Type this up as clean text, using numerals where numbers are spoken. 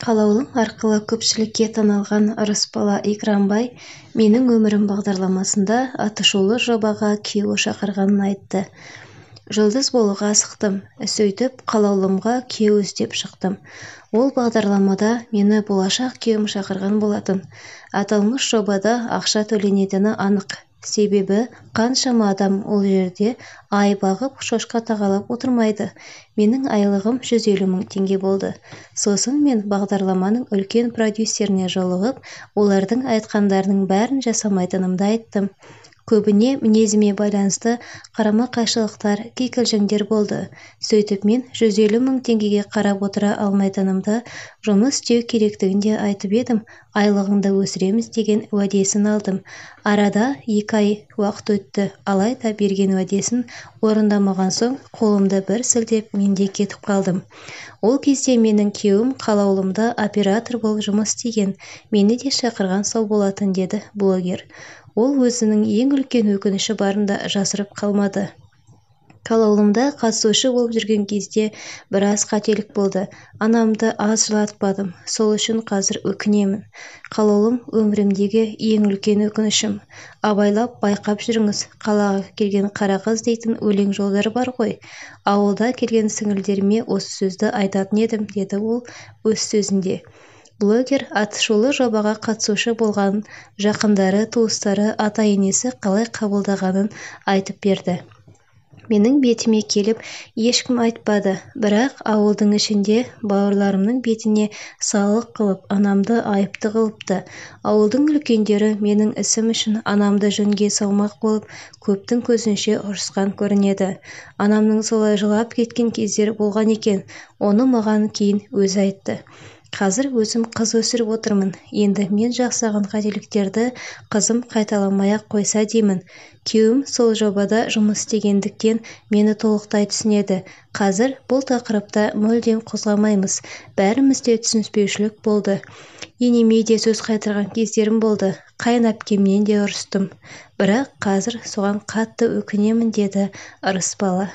Қалаулым арқылы көпшілікке танылған Ырысбала Икрамбай «Менің өмірім» бағдарламасында атышулы жобаға күйеуі шақырғанын айтты. Жұлдыз болуға асықтым. Сөйтіп, Қалаулымға күйеу іздеп шықтым. Ол бағдарламада мені болашақ күйеуім шақырған болатын. Аталмыш жобада ақша төленетіні анық. Себебі қаншама адам ол жерде ай бағып, шошқа тағалап отырмайды. Менің айлығым 150 мың теңге болды. Сосын мен бағдарламаның үлкен продюсеріне жолығып, олардың айтқандарының бәрін жасамайтынымды айттым. Көбіне мінезіме байланысты қарама-қайшылықтар, кикілжіңдер болды. Сөйтіп мен 150 мың теңгеге қарап отыра алмайтынымды, жұмыс істеу керектігін де айтып едім, айлығыңды өсіреміз деген уәдесін алдым. Арада 2 ай уақыт өтті, алайда берген уәдесін орындамаған соң қолымды бір сілтеп мен де кетіп қалдым. Ол кезде менің күйеуім Қалаулымда оператор болып жұмыс істеген, мені де шақырған сол болатын, деді блогер. Ол өзінің ең үлкен өкініші барын да жасырып қалмады. Қалаулымда қатысушы болып жүрген кезде біраз қателік болды. Анамды аз жылатпадым, сол үшін қазір өкінемін. Қалаулым өмірімдегі ең үлкен өкінішім. Абайлап байқап жүріңіз, қалаға келген қара қыз дейтін өлең жолдары бар ғой. Ауылда келген сіңілдеріме осы сөзді айтатын едім, деді ол өз сөзінде. Блогер атышулы жобаға қатысушы болғанын, жақындары, туыстары, ата-енесі қалай қабылдағанын айтып берді. Менің бетіме келіп ешкім айтпады, бірақ ауылдың ішінде бауырларымның бетіне салық қылып, анамды айыпты қылыпты. Ауылдың үлкендері менің ісім үшін анамды жөнге салмақ болып, көптің көзінше ұрысқан көрінеді. Анамның солай жылап кеткен кездері болған екен, оны маған кейін өзі айтты. Қазір өзім қыз өсіріп отырмын. Енді мен жасаған қателіктерді қызым қайталамай-ақ қойса деймін. Күйеуім сол жобада жұмыс істегендіктен мені толықтай түсінеді. Қазір бұл тақырыпта мүлдем қозғамаймыз. Бәрімізде түсініспеушілік болды. Енеме де сөз қайтарған кездерім болды. Қайын әпкемнен де ұрыстым. Бірақ қазір соған қатты өкінемін, деді Ырысбала.